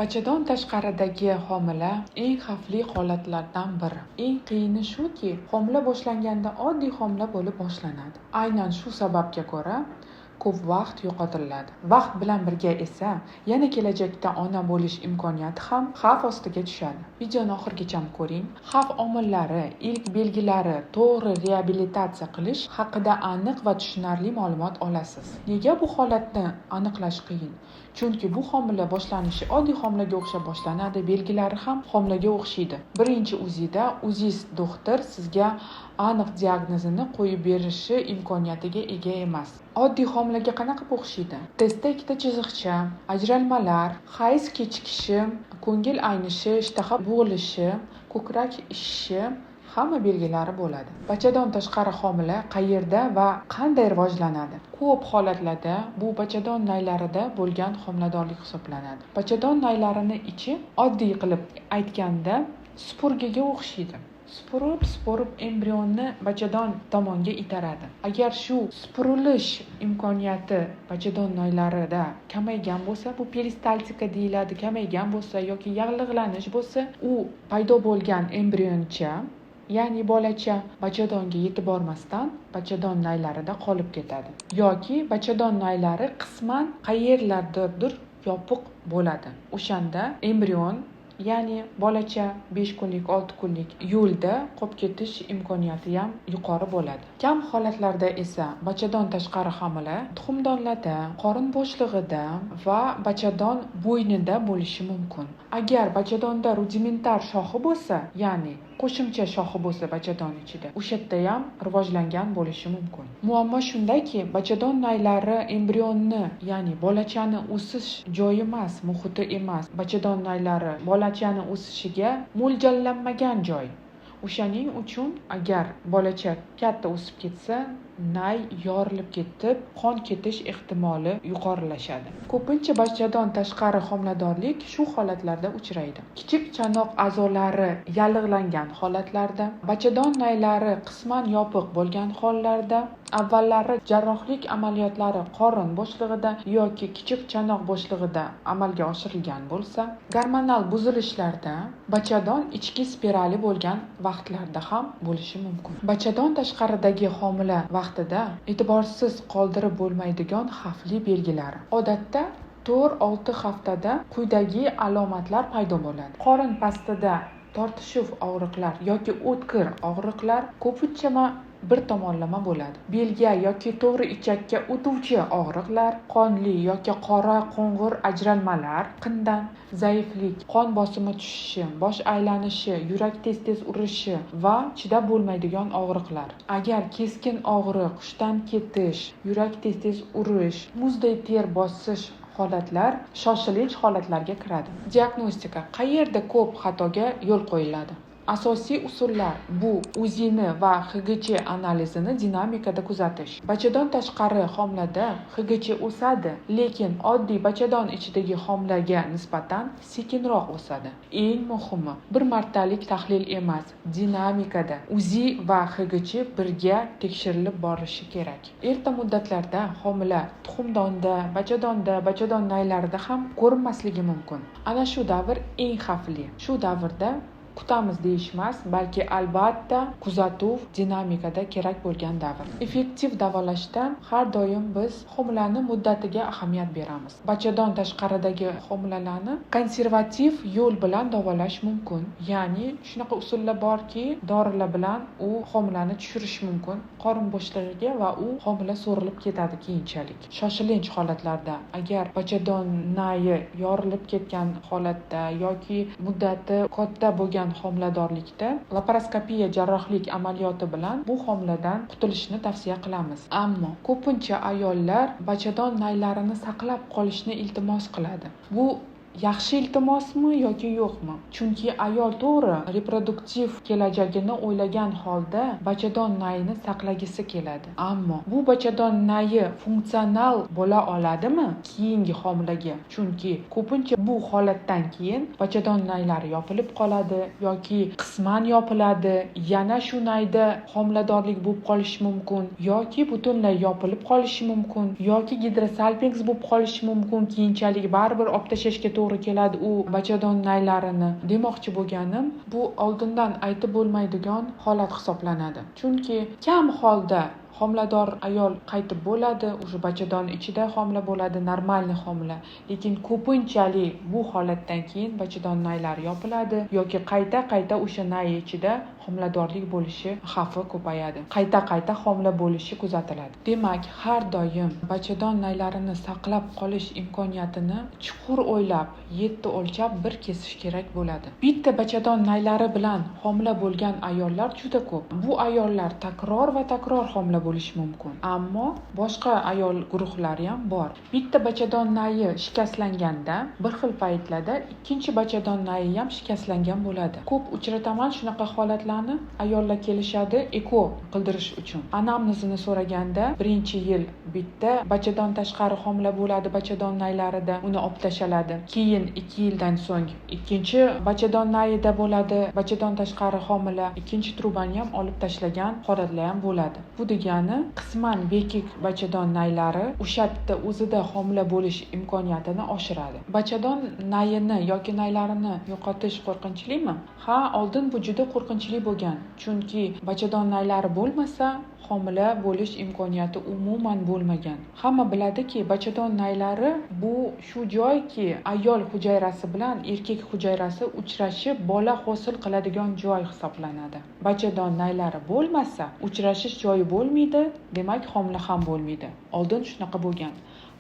Bachadon tashqaridagi homila eng xavfli holatlardan biri. Eng qiyini shuki, homila boshlanganda oddiy homila bo'lib boshlanadi. Aynan shu sababga ko'ra ko'p vaqt yo'qotiladi. Vaqt bilan birga esa yana kelajakda ona bo'lish imkoniyati ham xavf ostiga tushadi. Videoni oxirigacha ko'ring. Xavf omillari, ilk belgilari, to'g'ri reabilitatsiya qilish haqida aniq va tushunarli ma'lumot olasiz. Nega bu holatni aniqlash qiyin? Chunki bu homila boshlanishi oddiy homilaga o'xshab boshlanadi, belgilari ham homilaga o'xshaydi. Birinchi UZIda UZIst doktor sizga aniq diagnozini qo'yib berishi imkoniyatiga ega emas. Oddiy homilaga qanaqa o'xshaydi? Testda ikkita chiziqcha, ajralmalar, hayz kechikishi, ko'ngil aynishi, ishtaha bo'g'ilishi, ko'krak ishishi hamma belgilari bo'ladi. Bachadon tashqari homila qayerda va qanday rivojlanadi? Ko'p holatlarda bu bachadon naylarida bo'lgan homiladorlik hisoblanadi. Bachadon naylarini ichi oddiy qilib aytganda supurgiga o'xshaydi. Supurib-supurib embrionni bachadon tomonga itaradi. Agar shu supurilish imkoniyati bachadon naylarida kamaygan bo'lsa, bu peristaltika deyiladi, kamaygan bo'lsa yoki yallig'lanish bo'lsa, u paydo bo'lgan embrioncha, ya'ni bolacha bachadonga yetib bormasdan bachadon naylarida qolib ketadi. Yoki bachadon naylari qisman qayerlardadir yopiq bo'ladi. O'shanda embrion, ya'ni bolacha 5 kunlik, 6 kunlik yo'lda qolib ketish imkoniyati ham yuqori bo'ladi. Kam holatlarda esa bachadon tashqari homila tuxumdonlarda, qorin bo'shlig'ida va bachadon bo'ynida bo'lishi mumkin. Agar bachadonda rudimentar shoxi bo'lsa, ya'ni qo'shimcha shoxi bo'lsa bachadon ichida, o'sha yerda ham rivojlangan bo'lishi mumkin. Muammo shundaki, bachadon naylari embrionni, ya'ni bolachani o'sish joyi emas, muhiti emas. Bachadon naylari bolachani o'sishiga mo'ljallanmagan joy. O'shaning uchun agar bolacha katta o'sib ketsa, nay yorilib ketib, qon ketish ehtimoli yuqorilashadi. Ko'pincha bachadon tashqari homiladorlik shu holatlarda uchraydi. Kichik chanoq a'zolari yallig'langan holatlarda, bachadon naylari qisman yopiq bo'lgan hollarda, avvallari jarrohlik amaliyotlari qorin bo'shlig'ida yoki kichik chanoq bo'shlig'ida amalga oshirilgan bo'lsa, gormonal buzilishlarda, bachadon ichki spirali bo'lgan vaqtlarda ham bo'lishi mumkin. Bachadon tashqaridagi homila vaqtida e'tiborsiz qoldirib bo'lmaydigan xavfli belgilari. Odatda 4-6 haftada quyidagi alomatlar paydo bo'ladi. Qorin pastida tortishuv og'riqlar yoki o'tkir og'riqlar ko'pincha bir tomonlama bo'ladi. Belga yoki to'g'ri ichakka o'tuvchi og'riqlar, qonli yoki qora qo'ng'ir ajralmalar, qindan, zaiflik, qon bosimi tushishi, bosh aylanishi, yurak tez-tez urishi va chidab bo'lmaydigan og'riqlar. Agar keskin og'riq, hushdan ketish, yurak tez-tez urish, muzday ter bosish holatlar shoshilinch holatlarga kiradi. Diagnostika qayerda ko'p xatoga yo'l qo'yiladi? Asosiy usullar bu UZIni va HGC analizini dinamikada kuzatish. Bachadon tashqari homilada HGC o'sadi, lekin oddiy bachadon ichidagi homilaga nisbatan sekinroq o'sadi. Eng muhimi, bir martalik tahlil emas, dinamikada UZI va HGC birga tekshirilib borishi kerak. Erta muddatlarda homila tuxumdonda, bachadonda, bachadon naylarida ham ko'rinmasligi mumkin. Ana shu davr eng xavfli. Shu davrda kutamiz deyishmas, balki albatta kuzatuv dinamikada kerak bo'lgan davr. Effektiv davolashda har doim biz homilani muddatiga ahamiyat beramiz. Bachadon tashqaridagi homilalarni konservativ yo'l bilan davolash mumkin. Ya'ni shunaqa usullar borki, dorilar bilan u homilani tushirish mumkin qorin bo'shlig'iga va u homila so'rilib ketadi keyinchalik. Shoshilinch holatlarda agar bachadon nayi yorilib ketgan holatda yoki muddati katta bo'lgan homiladorlikda laparoskopiya jarrohlik amaliyoti bilan bu homiladan qutulishni tavsiya qilamiz. Ammo ko'pincha ayollar bachadon naylarini saqlab qolishni iltimos qiladi. Bu yaxshi iltimosmi yoki yo'qmi? Chunki ayol to'g'ri reproduktiv kelajagini o'ylagan holda bachadon nayini saqlagisi keladi. Ammo bu bachadon nayi funksional bo'la oladimi keyingi homilaga? Chunki ko'pincha bu holatdan keyin bachadon naylari yopilib qoladi yoki qisman yopiladi, yana shu nayda homiladorlik bo'lib qolishi mumkin yoki butunlay yopilib qolishi mumkin yoki gidrosalpinks bo'lib qolishi mumkin, keyinchalik baribir olib tashlashga to'g'ri to'g'ri keladi u bachadon naylarini. Demoqchi bo'lganim, bu oldindan aytib bo'lmaydigan holat hisoblanadi. Chunki kam holda homilador ayol qaytib bo'ladi, уже bachadon ichida homila bo'ladi, нормальный homila. Lekin ko'pinchalik bu holatdan keyin bachadon naylari yopiladi yoki qayta-qayta o'sha nay ichida homiladorlik bo'lishi xavfi ko'payadi. Qayta-qayta homila bo'lishi kuzatiladi. Demak, har doim bachadon naylarini saqlab qolish imkoniyatini chuqur o'ylab, 7 o'lchab bir kesish kerak bo'ladi. Bitta bachadon naylari bilan homila bo'lgan ayollar juda ko'p. Bu ayollar takror va takror homila bo'lishi mumkin. Ammo boshqa ayol guruhlari ham bor. Bitta bachadon nayi shikastlanganda, bir xil paytlarda ikkinchi bachadon nayi ham shikastlangan bo'ladi. Ko'p uchrataman shunaqa holatlarni. Ayollar kelishadi eko qildirish uchun. Anamnezini so'raganda, birinchi yil bitta bachadon tashqari homila bo'ladi, bachadon naylarida uni olib tashaladi. Keyin 2 yildan so'ng ikkinchi bachadon nayida bo'ladi, bachadon tashqari homila, ikkinchi trubani ham olib tashlagan holatlar ham bo'ladi. Bu degani qisman bekik bachadon naylari o'sha yerda o'zida homila bo'lish imkoniyatini oshiradi. Bachadon nayini yoki naylarini yo'qotish qo'rqinchlimi? Ha, oldin bu juda qo'rqinchli bo'lgan. Chunki bachadon naylari bo'lmasa, homila bo'lish imkoniyati umuman bo'lmagan. Hamma biladiki, bachadon naylari bu shu joyki, ayol hujayrasi bilan erkak hujayrasi uchrashib bola hosil qiladigan joy hisoblanadi. Bachadon naylari bo'lmasa, uchrashish joyi bo'lmaydi, demak homila ham bo'lmaydi. Oldin shunaqa bo'lgan.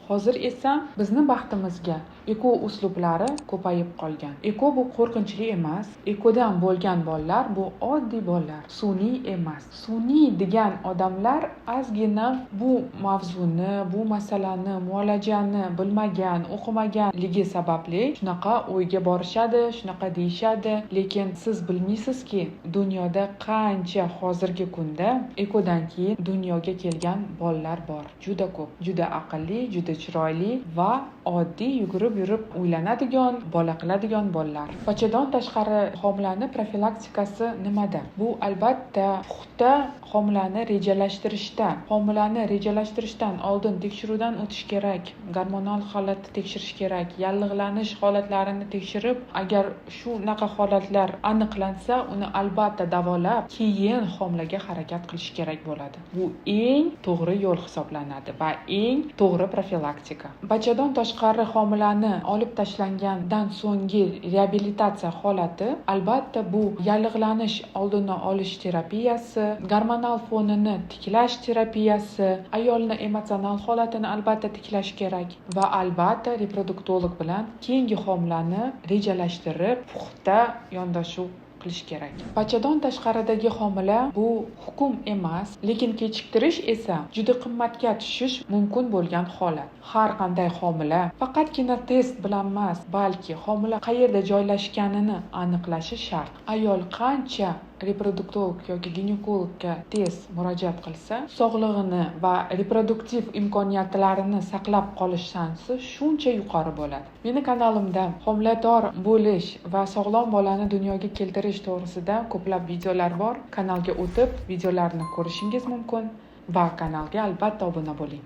Hozir esa bizni baxtimizga eko uslublari ko'payib qolgan. Eko bu qo'rqinchli emas. Ekodan bo'lgan bolalar bu oddiy bolalar, sun'iy emas. Sun'iy degan odamlar ozgina bu mavzuni, bu masalani, muolajani bilmagan, o'qimaganligi sababli shunaqa o'yga borishadi, shunaqa deyishadi. Lekin siz bilmaysizki, dunyoda qancha hozirgi kunda ekodan keyin dunyoga kelgan bolalar bor. Juda ko'p, juda aqlli, juda chiroyli va oddiy yugurib yurib uylanadigan, bola qiladigan bolalar. Bachadon tashqari homilani profilaktikasi nimada? Bu albatta puxta homilani rejalashtirishda. Homilani rejalashtirishdan oldin tekshiruvdan o'tish kerak, gormonal holatni tekshirish kerak, yallig'lanish holatlarini tekshirib, agar shunaqa holatlar aniqlansa, uni albatta davolab, keyin homilaga harakat qilish kerak bo'ladi. Bu eng to'g'ri yo'l hisoblanadi va eng to'g'ri profilaktika. Bachadon tashqari homilani olib tashlangandan so'nggi reabilitatsiya holati albatta bu yallig'lanish oldini olish terapiyasi, gormonal fonini tiklash terapiyasi, ayolni emotsional holatini albatta tiklash kerak va albatta reproduktolog bilan keyingi homilani rejalashtirib, puxta yondashuv qilish kerak. Bachadon tashqaridagi homila bu hukm emas, lekin kechiktirish esa juda qimmatga tushish mumkin bo'lgan holat. Har qanday homila faqatgina test bilan emas, balki homila qayerda joylashganini aniqlashi shart. Ayol qancha reproduktolog yoki ginekologga tez murojaat qilsa, sog'lig'ini va reproduktiv imkoniyatlarini saqlab qolish shansi shuncha yuqori bo'ladi. Meni kanalimda homilador bo'lish va sog'lom bolani dunyoga keltirish to'g'risida ko'plab videolar bor. Kanalga o'tib videolarni ko'rishingiz mumkin va kanalga albatta obuna bo'ling.